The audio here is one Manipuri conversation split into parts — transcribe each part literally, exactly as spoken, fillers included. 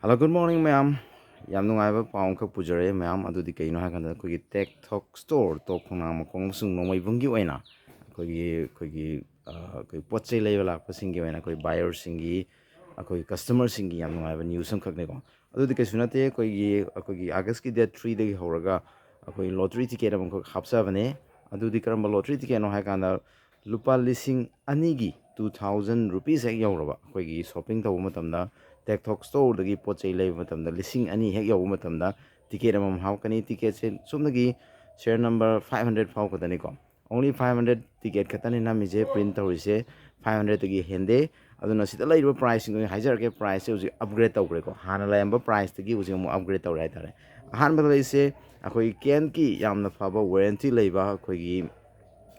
Hello, good morning, ꯃꯌꯥꯝ꯫ ꯌꯥꯝ ꯅꯨꯡꯉꯥꯏꯕ ꯄꯥꯎ ꯑꯃꯈꯛ ꯄꯨꯖꯔꯛꯑꯦ, ꯃꯌꯥꯝ꯫ ꯑꯗꯨꯗꯤ ꯀꯩꯅꯣ ꯍꯥꯏ ꯀꯥꯟꯗ, ꯑꯩꯈꯣꯏꯒꯤ Tech Talk Store, ꯇꯣꯞ ꯈꯣꯡꯅꯥꯡ ꯃꯈꯣꯡ ꯑꯃꯁꯨꯡ ꯅꯣꯡꯃꯩꯕꯨꯡꯒꯤ ꯑꯣꯏꯅ ꯑꯩꯈꯣꯏꯒꯤ, ꯑꯩꯈꯣꯏꯒꯤ, ꯑ, ꯑꯩꯈꯣꯏ ꯄꯣꯠ ꯆꯩ ꯂꯩꯕ ꯂꯥꯛꯄꯁꯤꯡꯒꯤ ꯑꯣꯏꯅ, ꯑꯩꯈꯣꯏ buyerꯁꯤꯡꯒꯤ, ꯑꯩꯈꯣꯏ customerꯁꯤꯡꯒꯤ ꯌꯥꯝ ꯅꯨꯡꯉꯥꯏꯕ news ꯑꯃꯈꯛꯅꯤꯀꯣ꯫ ꯑꯗꯨꯗꯤ ꯀꯩꯁꯨ ꯅꯠꯇꯦ, ꯑꯩꯈꯣꯏꯒꯤ, ꯑꯩꯈꯣꯏꯒꯤ Augustꯀꯤ date threeꯗꯒꯤ ꯍꯧꯔꯒ ꯑꯩꯈꯣꯏ lottery ticket ꯑꯃꯈꯛ ꯍꯥꯞꯆꯕꯅꯦ꯫ ꯑꯗꯨꯗꯤ ꯀꯔꯝꯕ lottery ticketꯅꯣ ꯍꯥꯏ ꯀꯥꯟꯗ, ꯂꯨꯄꯥ ꯂꯤꯁꯤꯡ ꯑꯅꯤꯒꯤ, two thousand rupees ꯍꯦꯛ ꯌꯧꯔꯕ, ꯑꯩꯈꯣꯏꯒꯤ shopping ꯇꯧꯕ ꯃꯇꯝꯗ, Tech Talk Storeꯗꯒꯤ ꯄꯣꯠ ꯆꯩ ꯂꯩꯕ ꯃꯇꯝꯗ, ꯂꯤꯁꯤꯡ ꯑꯅꯤ ꯍꯦꯛ ꯌꯧꯕ ꯃꯇꯝꯗ ticket ꯑꯃꯃꯝ ꯍꯥꯞꯀꯅꯤ꯫ Ticketꯁꯦ ꯁꯣꯝꯗꯒꯤ serial number five hundred ꯐꯥꯎ ꯈꯛꯇꯅꯤꯀꯣ, only five hundred ticket ꯈꯛꯇꯅꯤ ꯅꯝꯃꯤꯁꯦ, print ꯇꯧꯔꯤꯁꯦ꯫ Five hundredꯇꯒꯤ ꯍꯦꯟꯗꯦ꯫ ꯑꯗꯨꯅ ꯁꯤꯗ ꯂꯩꯔꯤꯕ priceꯁꯤꯡꯗꯣ ꯑꯩ ꯍꯥꯏꯖꯔꯛꯀꯦ꯫ Priceꯁꯦ ꯍꯧꯖꯤꯛ upgrade ꯇꯧꯈ꯭ꯔꯦꯀꯣ, ꯍꯥꯟꯅ ꯂꯩꯔꯝꯕ priceꯇꯒꯤ ꯍꯧꯖꯤꯛ ꯑꯃꯨꯛ upgrade ꯇꯧꯔꯦ ꯍꯥꯏꯇꯥꯔꯦ꯫ ꯑꯍꯥꯟꯕꯗ ꯂꯩꯔꯤꯁꯦ ꯑꯩꯈꯣꯏꯒꯤ Kenꯀꯤ ꯌꯥꯝꯅ ꯐꯕ warranty ꯂꯩꯕ ꯑꯩꯈꯣꯏꯒꯤ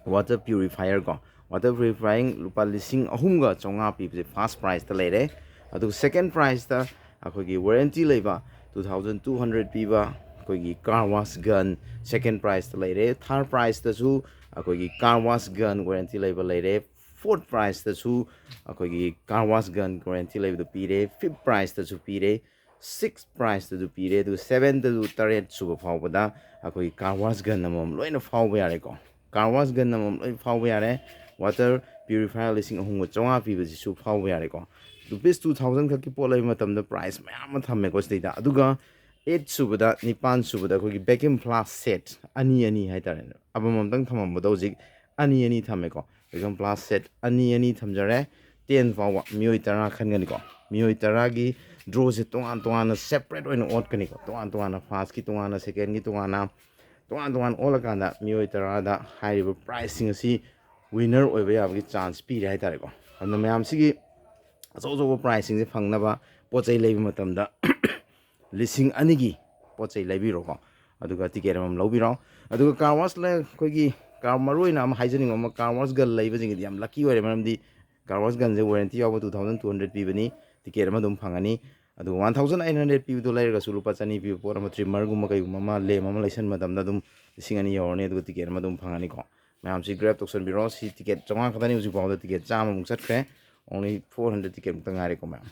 water purifier ꯀꯣ, water purifying ꯂꯨꯄꯥ ꯂꯤꯁꯤꯡ ꯑꯍꯨꯝꯒ ꯆꯥꯝꯃꯉꯥ ꯄꯤꯕꯁꯦ first prizeꯇ ꯂꯩꯔꯦ꯫ ꯑꯗꯨꯒ second prizeꯇ ꯑꯩꯈꯣꯏꯒꯤ warranty ꯂꯩꯕ two thousand two hundred ꯄꯤꯕ ꯑꯩꯈꯣꯏꯒꯤ car wash gun second prizeꯇ ꯂꯩꯔꯦ꯫ Third prizeꯇꯁꯨ ꯑꯩꯈꯣꯏꯒꯤ car wash gun warranty ꯂꯩꯕ ꯂꯩꯔꯦ꯫ Fourth prizeꯇꯁꯨ ꯑꯩꯈꯣꯏꯒꯤ car wash gun warranty ꯂꯩꯕꯗꯣ ꯄꯤꯔꯦ꯫ Fifth prizeꯇꯁꯨ ꯄꯤꯔꯦ꯫ Sixth prizeꯇꯁꯨ ꯄꯤꯔꯦ꯫ ꯑꯗꯨꯒ seventhꯇꯁꯨ, ꯇꯔꯦꯠ ꯁꯨꯕ ꯐꯥꯎꯕꯗ ꯑꯩꯈꯣꯏꯒꯤ car wash gun ꯑꯃꯃꯝ ꯂꯣꯏꯅ ꯐꯥꯎꯕ ꯌꯥꯔꯦꯀꯣ꯫ Car wash gun ꯑꯃꯃꯝ ꯂꯣꯏ ꯐꯥꯎꯕ ꯌꯥꯔꯦ꯫ Water purifier ꯂꯤꯁꯤꯡ ꯑꯍꯨꯝꯒ ꯆꯥꯝꯃꯉꯥ ꯄꯤꯕꯁꯤꯁꯨ ꯐꯥꯎꯕ ꯌꯥꯔꯦꯀꯣ꯫ Rupees two thousand ꯈꯛꯀꯤ ꯄꯣꯠ ꯂꯩꯕ ꯃꯇꯝꯗ prize ꯃꯌꯥꯝ ꯑꯃ ꯊꯝꯃꯦꯀꯣ ꯁꯤꯗꯩꯗ꯫ ꯑꯗꯨꯒ eight ꯁꯨꯕꯗ, ꯅꯤꯄꯥꯟ ꯁꯨꯕꯗ ꯑꯩꯈꯣꯏꯒꯤ vacuum flask set ꯑꯅꯤ ꯑꯅꯤ ꯍꯥꯏꯇꯥꯔꯦꯅꯦ, ꯑꯃꯃꯝꯇꯪ ꯊꯝꯃꯝꯕꯗꯣ ꯍꯧꯖꯤꯛ ꯑꯅꯤ ꯑꯅꯤ ꯊꯝꯃꯦꯀꯣ꯫ Vacuum flask set ꯑꯅꯤ ꯑꯅꯤ ꯊꯝꯖꯔꯦ꯫ Ten ꯐꯥꯎꯕ ꯃꯤꯑꯣꯏ ꯇꯔꯥ ꯈꯟꯒꯅꯤꯀꯣ꯫ ꯃꯤꯑꯣꯏ ꯇꯔꯥꯒꯤ drawꯁꯦ ꯇꯣꯉꯥꯟ ꯇꯣꯉꯥꯟꯅ separate ꯑꯣꯏꯅ ꯑꯣꯠꯀꯅꯤꯀꯣ꯫ ꯇꯣꯉꯥꯟ ꯇꯣꯉꯥꯟꯅ firstꯀꯤ ꯇꯣꯉꯥꯟꯅ, secondꯀꯤ ꯇꯣꯉꯥꯟꯅ, ꯇꯣꯉꯥꯟ ꯇꯣꯉꯥꯟ ꯑꯣꯜꯂꯀꯥꯟꯗ ꯃꯤꯑꯣꯏ ꯇꯔꯥꯗ ꯍꯥꯏꯔꯤꯕ prizeꯁꯤꯡ ꯑꯁꯤ winner ꯑꯣꯏꯕ ꯌꯥꯕꯒꯤ chance ꯄꯤꯔꯦ ꯍꯥꯏꯇꯥꯔꯦꯀꯣ꯫ ꯑꯗꯨꯅ ꯃꯌꯥꯝꯁꯤꯒꯤ ꯑꯆꯧ ꯑꯆꯧꯕ prizeꯁꯤꯡꯁꯦ ꯐꯪꯅꯕ, ꯄꯣꯠ ꯆꯩ ꯂꯩꯕ ꯃꯇꯝꯗ ꯂꯤꯁꯤꯡ ꯑꯅꯤꯒꯤ ꯄꯣꯠ ꯆꯩ ꯂꯩꯕꯤꯔꯣꯀꯣ꯫ ꯑꯗꯨꯒ ticket ꯑꯃꯃꯝ ꯂꯧꯕꯤꯔꯣ꯫ ꯑꯗꯨꯒ car wash ꯂꯩ-, ꯑꯩꯈꯣꯏꯒꯤ car, ꯃꯔꯨꯑꯣꯏꯅ ꯑꯃ ꯍꯥꯏꯖꯅꯤꯡꯕ ꯑꯃ, car wash gun ꯂꯩꯕꯁꯤꯡꯒꯤꯗꯤ ꯌꯥꯝ lucky ꯑꯣꯏꯔꯦ, ꯃꯔꯝꯗꯤ car wash gunꯁꯦ warranty ꯌꯥꯎꯕ two thousand two hundred ꯄꯤꯕꯅꯤ, ticket ꯑꯃ ꯑꯗꯨꯝ ꯐꯪꯉꯅꯤ꯫ ꯑꯗꯨꯒ one thousand eight hundred ꯄꯤꯕꯗꯣ ꯂꯩꯔꯒꯁꯨ ꯂꯨꯄꯥ ꯆꯅꯤ ꯄꯤꯕ ꯄꯣꯠ ꯑꯃ, trimmerꯒꯨꯝꯕ ꯀꯩꯒꯨꯝꯕ ꯑꯃ, lamp ꯑꯃ ꯂꯩꯁꯟꯕ ꯃꯇꯝꯗ ꯑꯗꯨꯝ ꯂꯤꯁꯤꯡ ꯑꯅꯤ ꯌꯧꯔꯅꯤ, ꯑꯗꯨꯒ ticket ꯑꯃ ꯑꯗꯨꯝ ꯐꯪꯉꯅꯤꯀꯣ꯫ ꯃꯌꯥꯝꯁꯤ grab ꯇꯧꯁꯟꯕꯤꯔꯣ꯫ ꯁꯤ ticket ꯆꯥꯝꯃꯉꯥ ꯈꯛꯇꯅꯤ, ꯍꯧꯖꯤꯛ ꯐꯥꯎꯗ ticket ꯆꯥꯝꯃꯃꯨꯛ ꯆꯠꯈ꯭ꯔꯦ꯫ Only four hundred ticket ꯃꯨꯛꯇ ꯉꯥꯏꯔꯦꯀꯣ ꯃꯌꯥꯝ꯫